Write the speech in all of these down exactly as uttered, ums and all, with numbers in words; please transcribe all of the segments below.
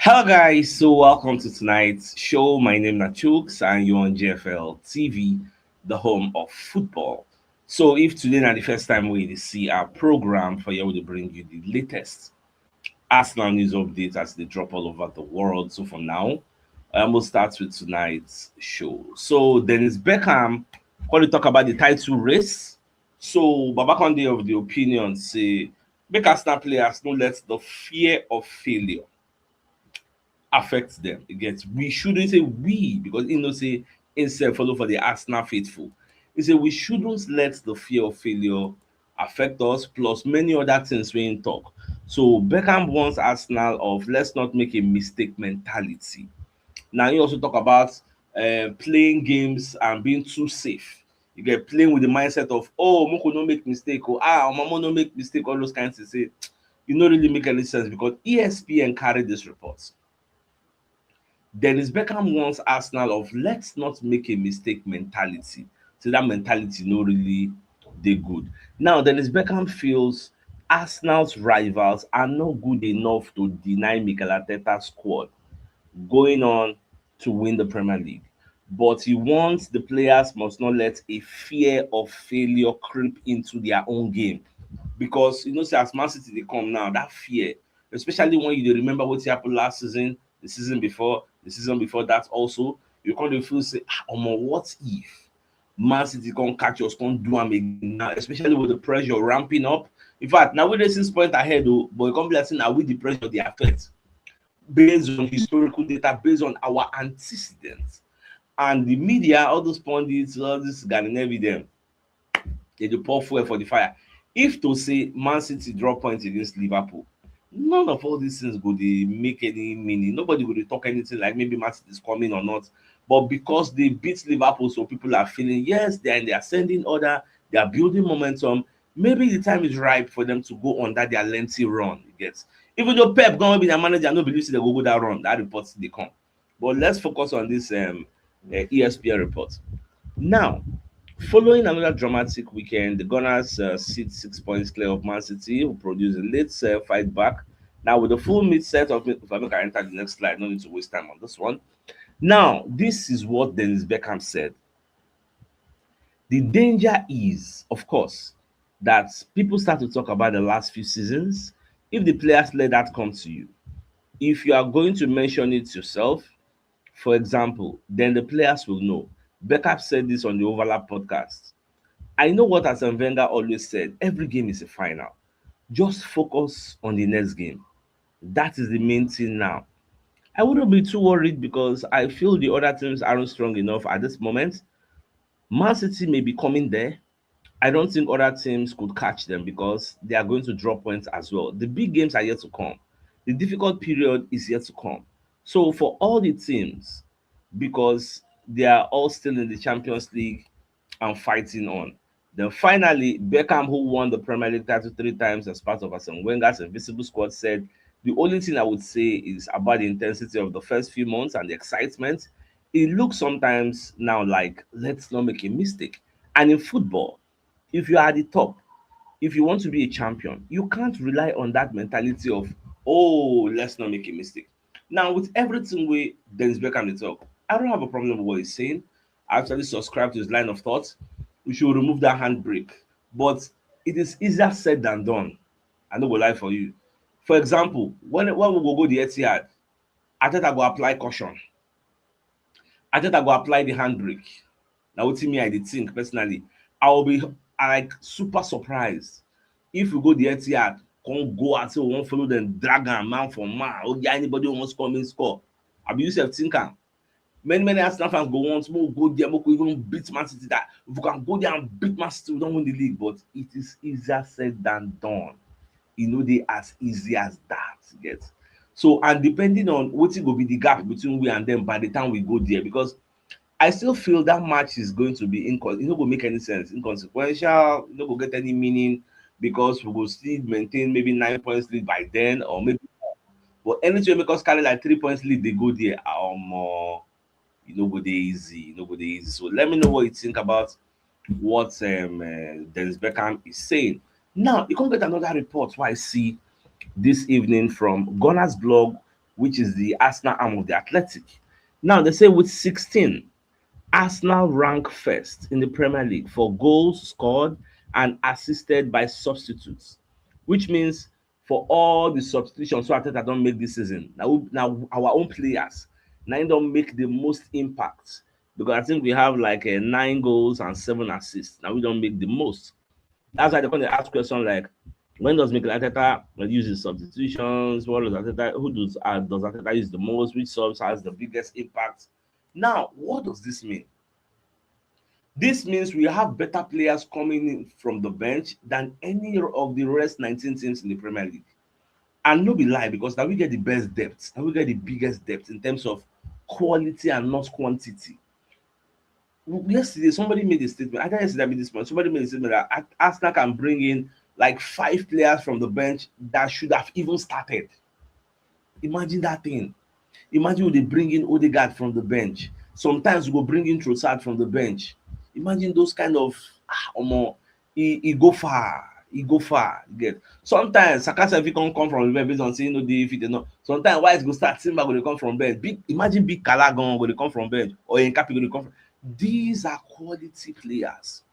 Hello guys, so welcome to tonight's show. My name is Nachooks and you're on G F L T V, the home of football. So if today na the first time we see our program, for here we dey bring you the latest Arsenal news updates as they drop all over the world. So for now, I will start with tonight's show. So Dennis Beckham come dey talk about the title race. So Baba Conde of the opinion say make Arsenal players no let the fear of failure affect them. You get? We shouldn't say we, because he know say himself follow for the Arsenal faithful. He say we shouldn't let the fear of failure affect us, plus many other things we talk. So Beckham warns Arsenal of let's not make a mistake mentality. Now he also talk about uh, playing games and being too safe. You get? Playing with the mindset of, oh, Moko no make mistake, or ah, Mama no make mistake, all those kinds of say, you no really make any sense because E S P N carried this report. Dennis Beckham warns Arsenal of let's not make a mistake mentality. So that mentality no really dey good. Now, Dennis Beckham feels Arsenal's rivals are not good enough to deny Mikel Arteta's squad going on to win the Premier League. But he wants the players must not let a fear of failure creep into their own game. Because you know, say as Man City dey come now, that fear, especially when you dey remember what happened last season, the season before, the season before that also, you come dey feel say, ah, omo, what if Man City come catch us, come do am again now, especially with the pressure ramping up. In fact, now we dey six points ahead o, but e come be like say na we the pressure dey affect based on historical data, based on our antecedents. And the media, all those pundits, all this Ghanaian evidence, they dey pour fuel for the fire. If to say Man City drop points against Liverpool, none of all these things go dey make any meaning. Nobody go dey talk anything like maybe Man City is coming or not. But because they beat Liverpool, so people are feeling, yes, they are in the ascending order, they are building momentum. Maybe the time is ripe for them to go on that their lengthy run. You get? Even though Pep gonna be their manager, I no believe say they go go that run. That report dey come. But let's focus on this um, uh, E S P N report. Now, following another dramatic weekend, the Gunners uh, sit six points clear of Man City, who produced a late uh, fight back. Now, with the full mid set of, if I make I enter the next slide, no need to waste time on this one. Now, this is what Dennis Beckham said. The danger is, of course, that people start to talk about the last few seasons. If the players let that come to you, if you are going to mention it yourself, for example, then the players will know. Beckham said this on the Overlap podcast. I know what Arsene Wenger always said: every game is a final. Just focus on the next game. That is the main thing now. I wouldn't be too worried because I feel the other teams aren't strong enough at this moment. Man City may be coming there. I don't think other teams could catch them because they are going to drop points as well. The big games are yet to come. The difficult period is yet to come. So for all the teams, because they are all still in the Champions League and fighting on. Then finally, Beckham, who won the Premier League title three times as part of Arsene Wenger's invisible squad, said, the only thing I would say is about the intensity of the first few months and the excitement. It looks sometimes now like let's not make a mistake. And in football, if you are at the top, if you want to be a champion, you can't rely on that mentality of, oh, let's not make a mistake. Now, with everything wey Dennis Beckham dey talk, I don't have a problem with what he's saying. I actually subscribe to his line of thought. We should remove that handbrake. But it is easier said than done. I no go lie for you. For example, when, when we go go the Etihad, Arteta go apply caution. Arteta go apply the handbrake. Na wetin me I dey think personally. I will be, like, super surprised if we go the Etihad, come go out say we wan follow them, drag am man for man. Oh yeah, anybody who wants to come in score. I be yourself think am. Many, many Arsenal fans go want make we go there, make we even beat Man City. That if we can go there and beat Man City, we don't win the league. But it is easier said than done. E no dey as easy as that. You get? So, and depending on what it go be the gap between we and them by the time we go there, because I still feel that match is going to be inco-, it no go make any sense, inconsequential, it no go get any meaning because we go still maintain maybe nine points lead by then, or maybe more. But anything wey make us carry like three points lead, they go there. Um, uh, you know, go dey easy, you know, go dey easy. So let me know what you think about what um, uh, Dennis Beckham is saying. Now, you can get another report why I see this evening from Gunners blog, which is the Arsenal arm of the Athletic. Now, they say with sixteen, Arsenal rank first in the Premier League for goals scored and assisted by substitutes, which means for all the substitutions so Arteta don't make this season, now, now our own players, now don't make the most impact, because I think we have like a nine goals and seven assists. Now we don't make the most. That's why they come dey ask question like, when does Mikel Arteta use his substitutions? What does Arteta, who does, uh, does Arteta use the most? Which subs has the biggest impact? Now, what does this mean? This means we have better players coming in from the bench than any of the rest nineteen teams in the Premier League. And no be lie, because now we get the best depth, now we get the biggest depth in terms of quality and not quantity. Yesterday, somebody made a statement. I think yesterday, I made this point. Somebody made a statement that Ar-, Arsenal can bring in like five players from the bench that should have even started. Imagine that thing. Imagine we dey bring in Odegaard from the bench. Sometimes we go bring in Trossard from the bench. Imagine those kind of, ah, omo, e, e go far. E go far. You get? Sometimes Saka sef fit come, come from the bench based on say, you know, the fit enough. Sometimes White go start, Timber go dey come from bench. Big, imagine Big Kalagan go dey come from bench, or Nketiah go dey come from. These are quality players.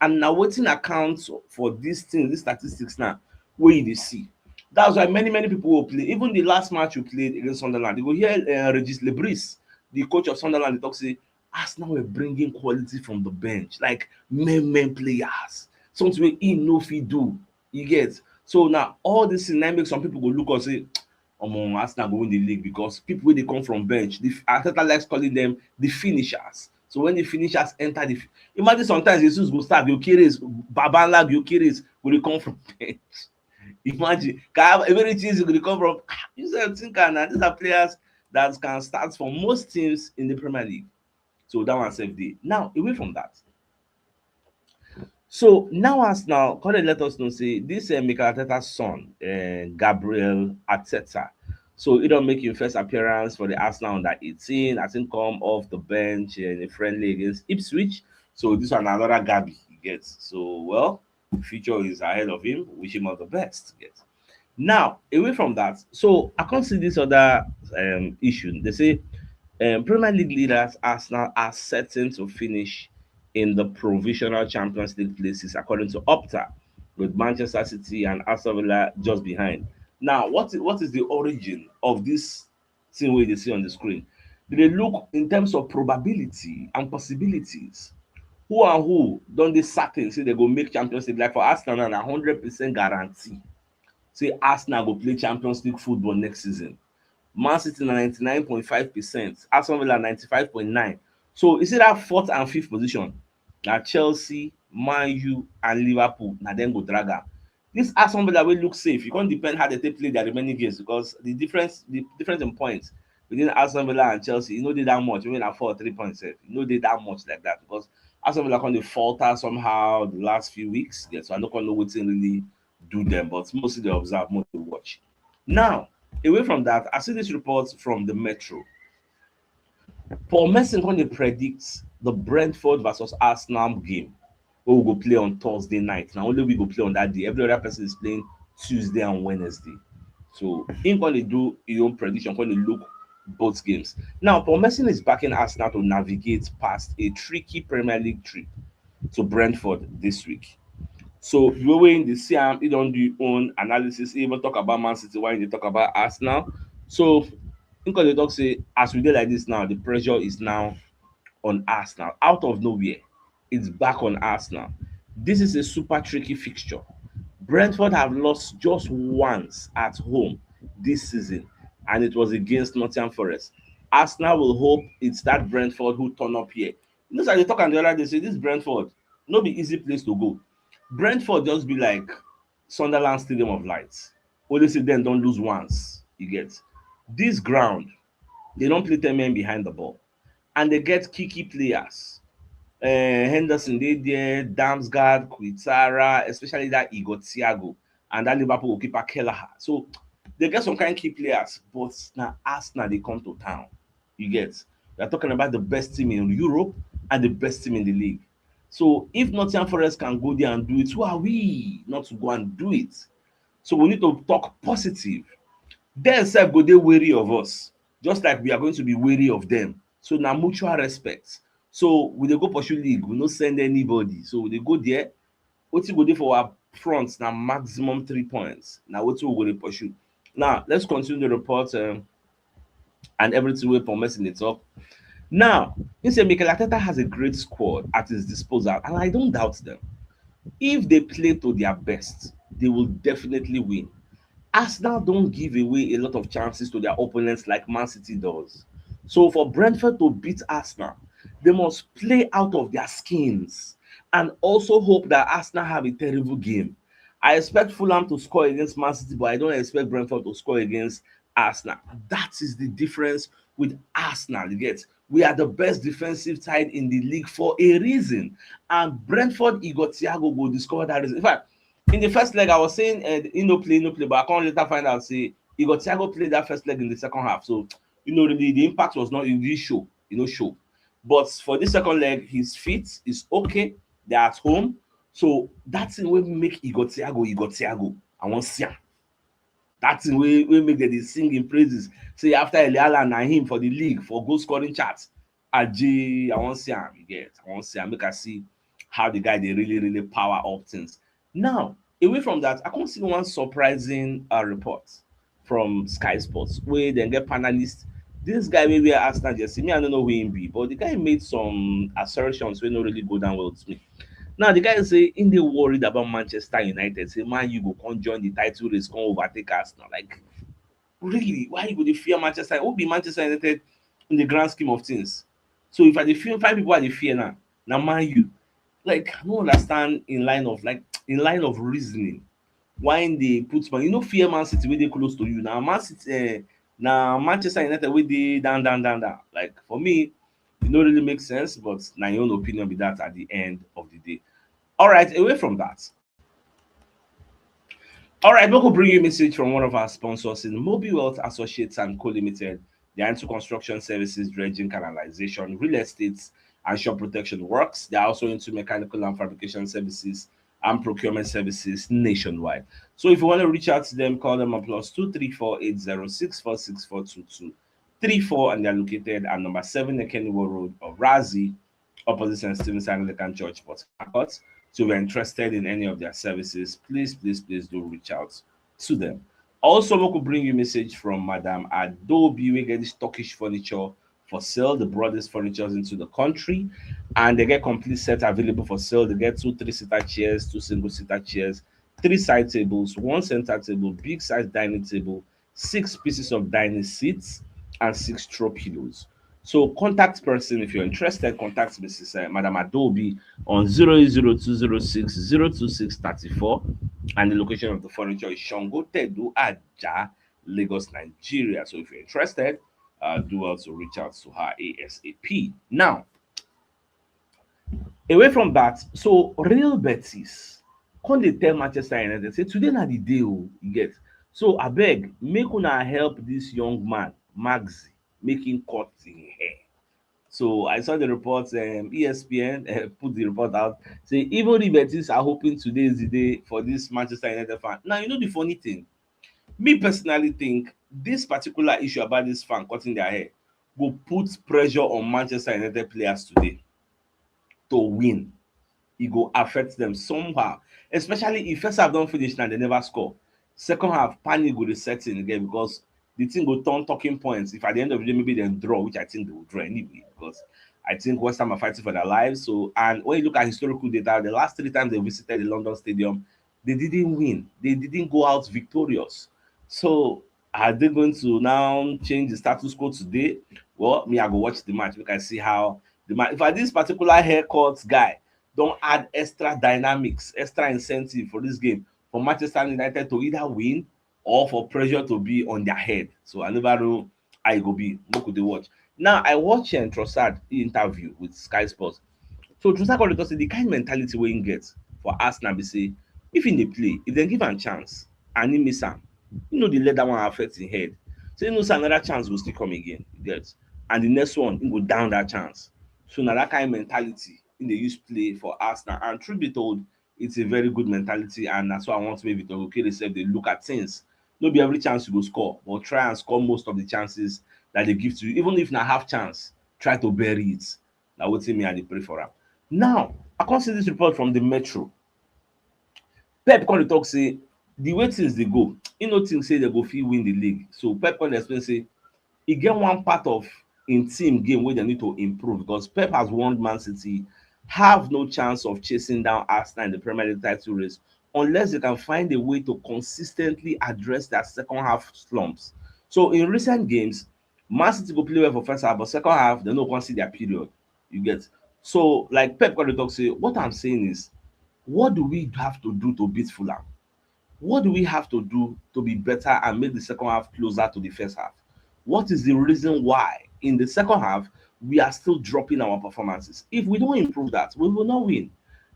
And now wetin accounts for these things, these statistics now, where you dey see. That's why many, many people will play. Even the last match we played against Sunderland, you go hear, uh, Regis Lebris, the coach of Sunderland, dey talk say Arsenal were bringing quality from the bench, like men, men players, something wey he no fit do. You get? So now all this thing now make some people go look and say, "Omo, Arsenal go win the league," because people wey dey come from bench, the Arteta likes calling them the finishers. So when the finishers enter the, imagine sometimes Jesus go start, Gyökeres, Babala Gyökeres go dey come from bench. Imagine, Kyle, every chance you go dey come from. Ah, you sef think am na. These are players that can start for most teams in the Premier League. So that one sef dey. Now, away from that, so now Arsenal come dey let us know say this, uh, Mikel Arteta's son, uh, Gabriel Arteta, so he don make him first appearance for the Arsenal under eighteen. I think come off the bench, uh, in a friendly against Ipswich. So this one another Gabby he gets. So, well, future is ahead of him. Wish him all the best. Yes. Now, away from that, so I can't see this other, um, issue. They say, um, Premier League leaders Arsenal are certain to finish in the provisional Champions League places, according to Opta, with Manchester City and Aston Villa just behind. Now, what, what is the origin of this thing wey you dey see on the screen? They dey look in terms of probability and possibilities. Who and who don dey certain say they go make Champions League? Like for Arsenal now, na hundred percent guarantee say Arsenal go play Champions League football next season. Man City na ninety-nine point five percent, Aston Villa ninety-five point nine. So you see that fourth and fifth position, na Chelsea, Man U, and Liverpool, na dem go drag am. This Aston Villa wey look safe, you can't depend how they take play their remaining games, because the difference, the difference in points between Aston Villa and Chelsea, you know, they that much. Even at four, three points, sef, you know, they that much like that, because Aston Villa come dey falter somehow the last few weeks. Yeah, so I don't know what's really do them, but mostly they observe, mostly watch. Now, away from that, I see this report from the Metro. Paul Merson come dey predict the Brentford versus Arsenal game wey we go play on Thursday night. Na only we go play on that day. Every other person is playing Tuesday and Wednesday. So him come dey do his own prediction, come dey look both games. Now, Paul Merson is backing Arsenal to navigate past a tricky Premier League trip to Brentford this week. So the way wey him dey see am, he don do his own analysis. He even talk about Man City while he dey talk about Arsenal. So him come dey talk say, as we dey like this now, the pressure is now on Arsenal. Out of nowhere, it's back on Arsenal. This is a super tricky fixture. Brentford have lost just once at home this season, and it was against Nottingham Forest. Arsenal will hope it's that Brentford who turn up here. You know, as I dey talk am the other day, say this Brentford no be easy place to go. Brentford just be like Sunderland Stadium of Light. Only say dem don lose once. You get? This ground, they don play ten men behind the ball, and they get key, key players. Uh, Henderson dey there, Damsgaard, Quintana, especially that Igor Thiago, and that Liverpool goalkeeper Kelleher. So they get some kind of key players, but na Arsenal dey come to town. You get? We are talking about the best team in Europe and the best team in the league. So if Nottingham Forest can go there and do it, who are we not to go and do it? So we need to talk positive. Dem sef go dey wary of us, just like we are going to be wary of them. So na mutual respect. So we dey go pursue league, we no send anybody. So we dey go there. Wetin go dey for our front na maximum three points. Na wetin we go dey pursue. Now, let's continue the report, um, and everything wey Paul Merson dey talk. Now, he say Mikel Arteta has a great squad at his disposal, and I don't doubt them. If they play to their best, they will definitely win. Arsenal don't give away a lot of chances to their opponents like Man City does. So for Brentford to beat Arsenal, they must play out of their skins and also hope that Arsenal have a terrible game. I expect Fulham to score against Man City, but I don't expect Brentford to score against Arsenal. That is the difference with Arsenal. You get, we are the best defensive side in the league for a reason. And Brentford, Igor Thiago go discover that reason. In fact, in the first leg, I was saying, uh, he no play, no play, but I can't later find out say Igor Thiago played that first leg in the second half. So, you know, really the impact was not in this show, you know, show. But for this second leg, he's fit, is okay. They're at home. So that thing will make Igor Thiago, Igor Thiago. I want see him. That thing will, will make them sing in praises. Say after Eli Allen and him for the league, for goal scoring chart. Aji, I want see him. You get, I want see him. Make I see how the guy they really, really power up things. Now, away from that, I can't see one surprising uh, report from Sky Sports where they get panelists. This guy maybe I asked that just me, I don't know who him be, but the guy made some assertions where no really go down well with me. Now the guy say in they worried about Manchester United. Say man, you go come join the title race, come overtake us now. Like, really, why you go to fear Manchester? Who be Manchester United in the grand scheme of things? So if I the fear five people I the fear now, now man you, like I don't understand in line of like in line of reasoning. Why they put man? You know fear Man City where they close to you now. Man City, uh, now Manchester United where they down down down down. Like for me, it don't really make sense. But now your own opinion be that at the end of the day. All right, away from that. All right, we will bring you a message from one of our sponsors in Mobile Wealth Associates and Co Limited. They are into construction services, dredging, canalization, real estate, and shop protection works. They are also into mechanical and fabrication services and procurement services nationwide. So if you want to reach out to them, call them on plus two three four eight zero six four six four two two three four, and they are located at number seven Ekeniwo Road of Razi, opposite Saint Stephen's Anglican Church, Port Harcourt. So if you're interested in any of their services, please, please, please do reach out to them. Also, we could bring you a message from Madam Adobe. We get this Turkish furniture for sale. They brought these furnitures into the country, and they get complete set available for sale. They get two three-seater chairs, two single-seater chairs, three side tables, one center table, big size dining table, six pieces of dining seats, and six throw pillows. So contact person if you're interested. Contact Missus uh, Madam Adobe on zero zero two zero six zero two six thirty-four, and the location of the furniture is Shango Tedu Aja, Lagos, Nigeria. So if you're interested, uh, do also reach out to her ASAP. Now, away from that, so Real Betis come dey tell Manchester United say today na the day o, you get. So abeg, make una help this young man, Maxi, make him cut him hair. So I saw the report, um, E S P N uh, put the report out, say even Real Betis are hoping today is the day for this Manchester United fan. Now, you know the funny thing, me personally think this particular issue about this fan cutting their hair go put pressure on Manchester United players today to win. It go affect them somehow, especially if first half don't finish and they never score. Second half, panic go dey set in again because the thing go turn talking points. If at the end of the day, maybe they draw, which I think they will draw anyway, because I think West Ham are fighting for their lives. So, and when you look at historical data, the last three times they visited the London Stadium, they didn't win. They didn't go out victorious. So, are they going to now change the status quo today? Well, me, I go watch the match. We can see how the match. If at this particular haircut guy don't add extra dynamics, extra incentive for this game for Manchester United to either win or for pressure to be on their head. So I never know how it go be. Look at the watch. Now I watch um, Trossard interview with Sky Sports. So Trossard come talk say the kind mentality wey him get for Arsenal be say if he dey play, if dem give am chance and he miss am, he no dey let that one affect him head. So he know say another chance go still come again. You get, and the next one he go down that chance. So na that kind mentality he dey use play for Arsenal. And truth be told, it's a very good mentality, and that's why I want to make Victor Gokere sef dey look at things No be every chance you go score, but try and score most of the chances that they give to you. Even if na half chance, try to bury it. Na wetin me I dey pray for am. Now, I come see this report from the Metro. Pep come dey talk say the way things dey go, he no think say they go fit win the league. So Pep come dey explain say e get one part of in team game wey dem need to improve, because Pep has warned Man City have no chance of chasing down Arsenal in the Premier League title race unless they can find a way to consistently address their second half slumps. So in recent games, Man City go play well for first half, but second half, they no come see their period. You get? So, like Pep come dey talk say, what I'm saying is, what do we have to do to beat Fulham? What do we have to do to be better and make the second half closer to the first half? What is the reason why in the second half we are still dropping our performances? If we don't improve that, we will not win.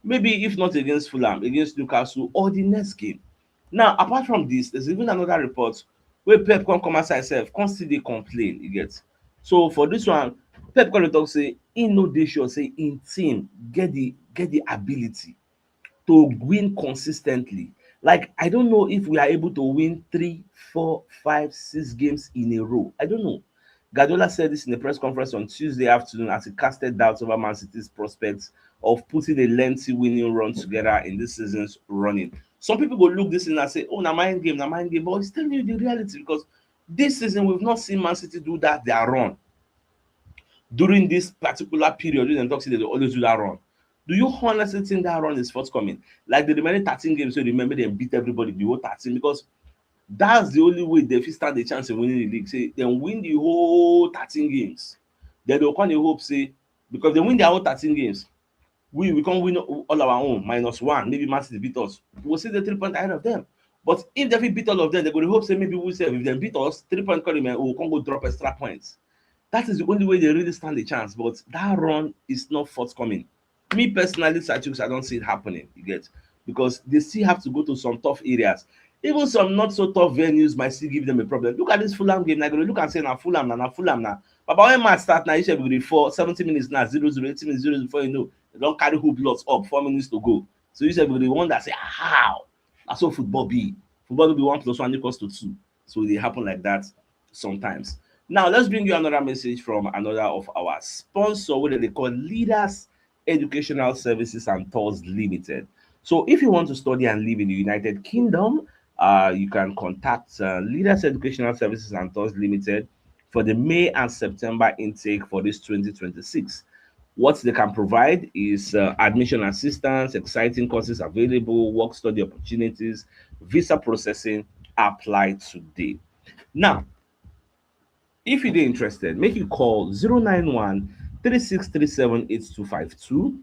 Maybe if not against Fulham, against Newcastle, or the next game. Now, apart from this, there's even another report where Pep come come outside himself, come still dey complain, you get? So for this one, Pep come dey talk say he no dey sure say in team get the get the ability to win consistently. Like, I don't know if we are able to win three, four, five, six games in a row. I don't know. Guardiola said this in a press conference on Tuesday afternoon as he casted doubts over Man City's prospects of putting a lengthy winning run together in this season's running. Some people go look this in and say, oh, na mind game, na mind game, but it's still the reality, because this season we've not seen Man City do that their run. During this particular period, when dem talk say they dey always do that run, do you honestly think that run is forthcoming? Like the remaining thirteen games, so remember they beat everybody, the whole thirteen, because that's the only way they fit stand a chance in winning the league. Say they win the whole thirteen games, then they'll come dey hope say, because they win their whole thirteen games, we we can't win all our own, minus one, maybe Man City beat us. We'll see the three point ahead of them. But if they fit beat all of them, they go dey hope say maybe we sef, if they beat us, three point come remain, we can't go drop extra points. That is the only way they really stand a chance. But that run is not forthcoming. Me personally, Sir Chooks, I don't see it happening, you get? Because they still have to go to some tough areas. Even some not so tough venues might still give them a problem. Look at this Fulham game. Like, look and say, na Fulham, na, na Fulham, na. But when match start now, you should be four, seventy minutes now, zero zero, eighty minutes, zero zero, before you know, they don't carry hoop lots up, four minutes to go. So you should be the one that say, "Ah, how?" That's what football be. Football will be one plus one equals to two. So they happen like that sometimes. Now, let's bring you another message from another of our sponsor, what they call Leaders Educational Services and Tours Limited. So if you want to study and live in the United Kingdom, uh, you can contact uh, Leaders Educational Services and Tours Limited for the May and September intake for this twenty twenty-six. What they can provide is uh, admission assistance, exciting courses available, work study opportunities, visa processing. Apply today. Now, if you dey interested, make you call zero nine one, three six three seven, eight two five two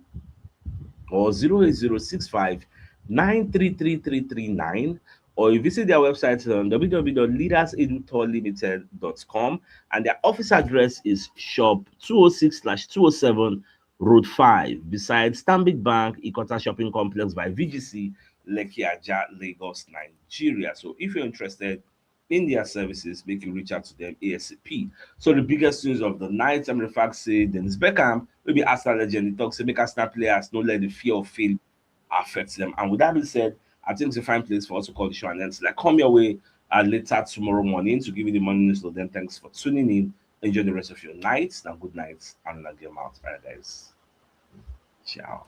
or zero eight zero six five nine three three three three nine, or you visit their website on w w w dot leaders edu tour limited dot com, and their office address is shop two oh six slash two oh seven, Road five, beside Stanbic Bank, Ikota Shopping Complex by V G C, Lekki Ajah, Lagos, Nigeria. So if you're interested in their services, make you reach out to them A S A P. So the biggest news of the night, I'm in fact say Dennis Bergkamp, maybe Arsenal legend, he talks say make Arsenal players no let the fear of fail affect them. And with that being said, I think it's a fine place for us to call the show and then, like, come your way uh, later tomorrow morning to give you the morning news. So then, thanks for tuning in. Enjoy the rest of your night. Now, good night and now get out. All right, guys. Ciao.